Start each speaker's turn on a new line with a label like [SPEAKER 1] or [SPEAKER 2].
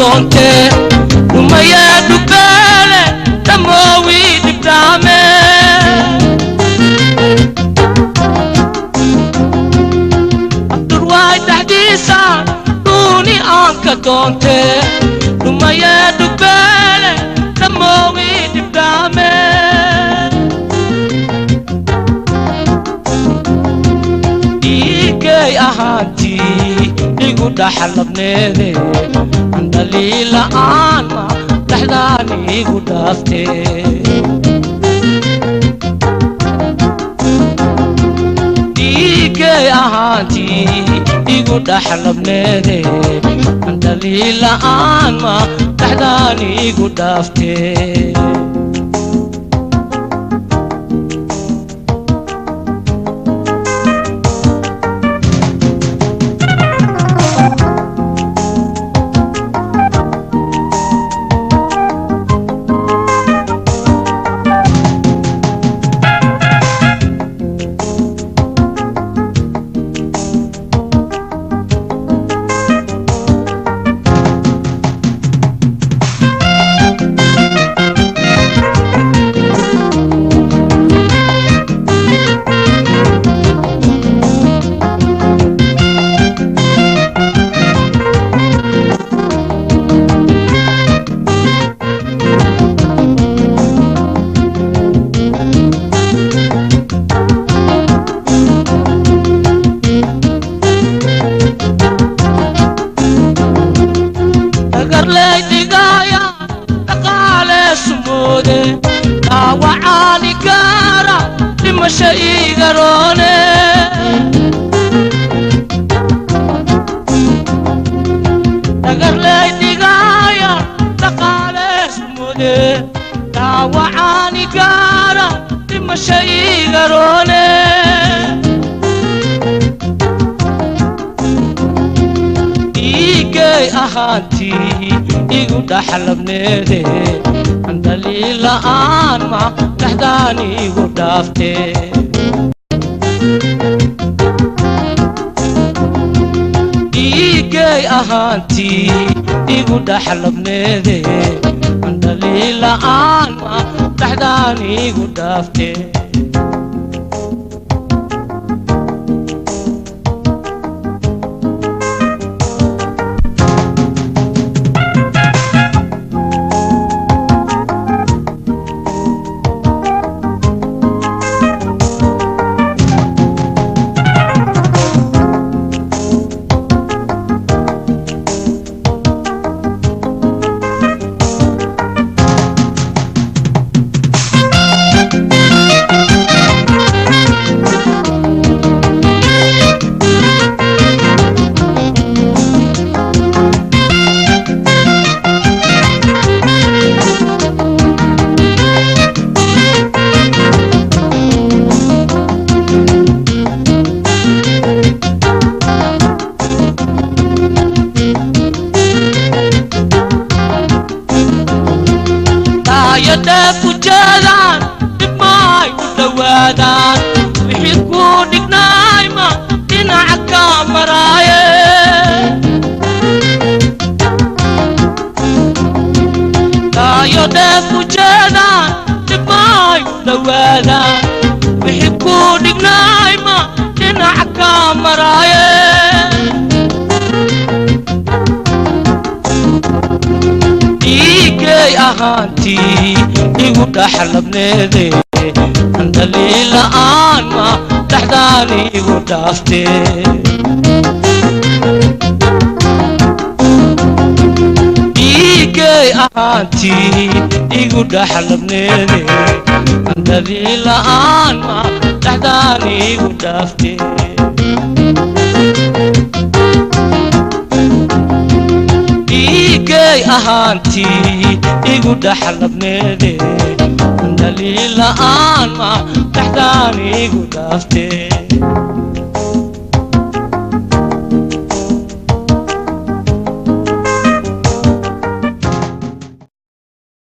[SPEAKER 1] doonte dhumaya dhubeele dhamoowi dhibdhaame abdurwaay dhexdiisa dhuuni aan ka doonte dhumaya dhubeele dhamoowi dhibdhaame dhiigay ahaantii igu dhaxlabneede andaliila'aan ma dhexdaan igu dhaafte dhiigay ahaantii igu dhaxlabneede andaliila'aan ma dhexdaan igu dhaafte igu dhaxlabneede andaliila'aan ma dhexdaan igu dhaafte dhiigay ahaantii igu dhaxlabneede andaliila'aan ma dhexdaan igu dhaafte wixii ku dhignaayma dhinaca ka maraaye taayo dheef ujeedaan dhibmaay u dhowaadaan wixii ku dhignaayma dhinaca ka maraaye dhiigay ahaantii igu dhaxlabneede andaliila'aan ma dhexdaan igu dhaafte dhiigay ahaantii igu dhaxlabneede andaliila'aan ma dhexdaan igu dhaafte dhiigay ahaantii igu dhaxlabneede andaliila'aan ma dhexdaan igu dhaafte.